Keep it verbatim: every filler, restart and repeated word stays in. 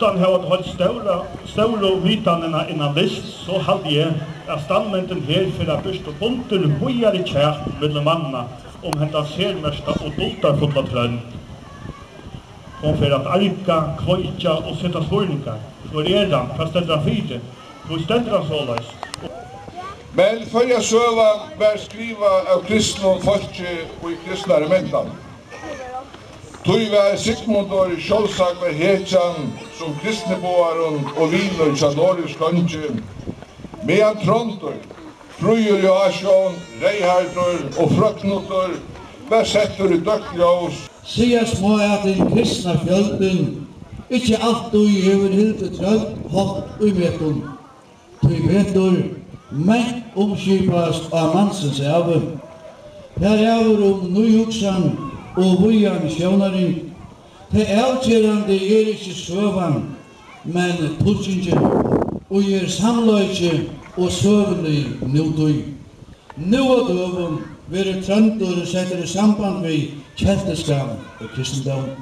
Uttan at hava ta heilt stóra, stóru vitanina innan list, so haldi eg, at standmyndin her fer at birta undir víðari kjak millum manna um henda sermerkta og duldarfulla trend. Hon fer at arga, kveikja og seta spurningar. Hvør er hann? Hvat stendur hann fyri? Hví stendur hann soleiðis? Men Føroya søga var skrivað av kristnum fólki í kristnari mentan. Tí var Sigmundur sjálvsagda hetjan sum kristniboðarin og vinur hjá Noregs kongi, meðan Tróndur, fríur í ásjón, reyðhærdur og frøknultur, var settur í døgt ljós. Sigast má, at hin kristna fjøldin ikki altíð hevur hildið trøll hátt í metum, tíbetur mangt umskipast á mansins ævi. Har ræður um nýhugsan og víðan sjónarring. Tað avgerandi er ikki søgan, men tulkingin, ið er samleiki og søgulig nútíð. Nú á døgum verður Tróndur settur í samband við keltiskan kristindóm.